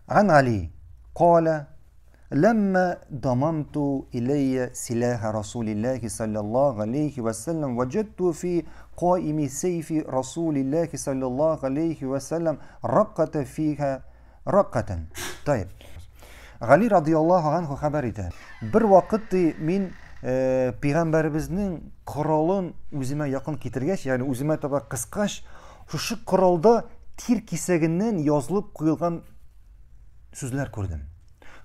Ан Али قال لما ضممت إلي سلاح رسول الله صلى الله عليه وسلم وجدت في قائم سيف رسول الله صلى الله عليه وسلم رقة فيها رقة. طيب. Гали радиаллаһу анху хәбәр итә. Бер вакыт ди мин э, пәйгамбәребезнең коралын үземә якын китергәч, ягъни үземә таба кыскач, шушы коралда тир кисәгеннән язылып куелган сүзләр күрдем.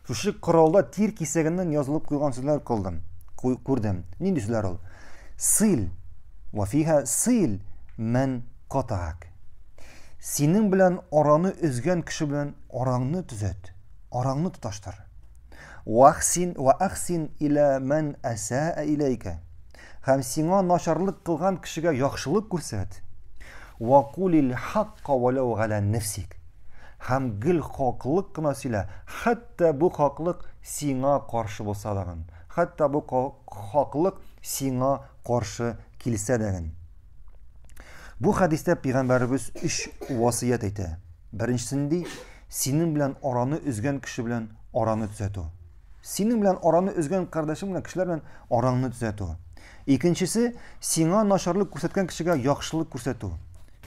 Шушы коралда тир кисәгеннән язылып куелган сүзләр кылдым, күрдем. Нинди сүзләр ул? Сил ва фиха сил мән катаак. Синең белән араны өзгән кеше белән араңны төзәт, араңны тоташтыр. Вахсин ва ахсин иля мән әсәә иләйкә. Һәм сиңа начарлык кылган кешегә яхшылык күрсәт. Ва кулил хакка валау галя нәфсик. Һәм гел хаклык кына сөйлә, хәтта бу хаклык сиңа каршы булса дагын. Хәтта бу хаклык сиңа каршы килсә дәген. Бу хәдистә пәйгамбәребез өч васыять әйтә. Беренчесен ди, синең белән араны өзгән кеше белән араны төзәтү. Синең белән араны өзгән кардәшең белән кешеләр белән араңны төзәтү. Икенчесе, сиңа начарлык күрсәткән кешегә яхшылык күрсәтү.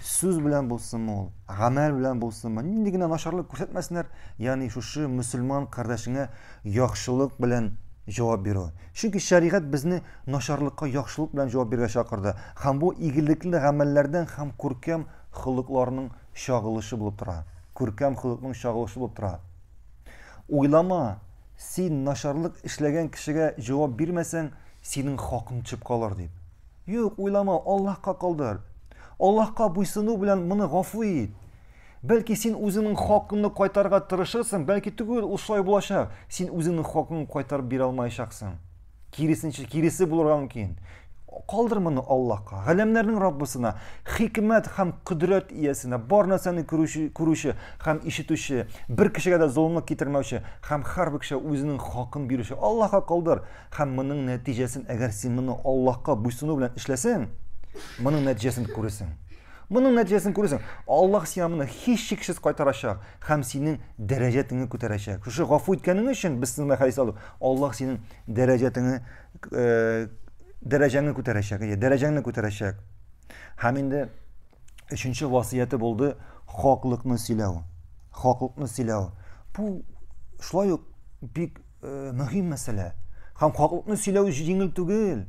Сүз белән булсынмы ул, гамәл белән булсынмы, нинди генә начарлык күрсәтмәсеннәр, ягъни шушы мөселман кардәшеңә яхшылык белән җавап бирү. Чөнки шәригать безне начарлыкка яхшылык белән җавап бирергә чакырды. Һәм бу игелекле гамәлләрдән һәм күркәм холыкларның чагылышы булып тора. Күркәм холыкның чагылышы булып тора. Уйлама, син начарлык эшләгән кешегә җавап бирмәсәң, синең хакың төшеп калыр дип. Юк, уйлама, Аллаһка калдыр. Аллаһка буйсыну белән моны гафу ит. Бәлки син үзеңнең хакыңны кайтарырга тырышырсың, бәлки түгел, ул шулай булачак. Син үзеңнең хакыңны кайтарып бирә алмаячаксың. Киресенчә, киресе булырга мөмкин. Калдыр моны Аллаһка, галәмнәрнең Раббысына, хикмәт һәм кодрәт иясенә, бар нәрсәне күрүче, күрүче һәм ишетүче, бер кешегә дә золымлык китермәүче һәм һәрбер кешегә үзенең хакын бирүче Аллаһка калдыр. Һәм моның нәтиҗәсен, әгәр син моны Аллаһка буйсыну белән эшләсәң, моның нәтиҗәсен күрерсең. Моның нәтиҗәсен күрерсең. Аллаһ сиңа моны һичшиксез кайтарачак һәм синең дәрәҗәтеңне күтәрәчәк. Шушы гафу иткәнең өчен без сезнең хәдис алдык. Аллаһ синең дәрәҗәтеңне э, дәрәҗәңне күтәрәчәк, дәрәҗәңне күтәрәчәк. Һәм инде өченче васыяте булды хаклыкны сөйләү. Хаклыкны сөйләү. Бу шулай ук бик э, мөһим мәсьәлә. Һәм хаклыкны сөйләү җиңел түгел.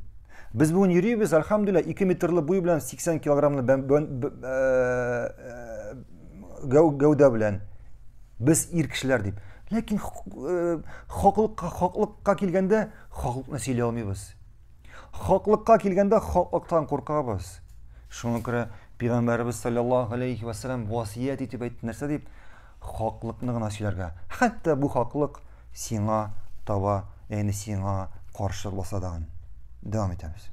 Без бүген йөрибез, альхамдулилла, 2 метрлы буй белән 80 килограммлы э, э, гәүдә белән. Без ир кешеләр дип. Ләкин хаклыкка, хаклыкка килгәндә хаклыкны сөйли алмыйбыз. Хаклыкка килгәндә хаклыктан куркабыз. Шуңа күрә Пәйгамбәребез саллаллаһу алейхи ва саллям васыять итеп әйтте нәрсә дип? Хаклыкны гына сөйләргә. Хәтта бу хаклык сиңа таба, ягъни сиңа каршы булса да. Дәвам итәбез.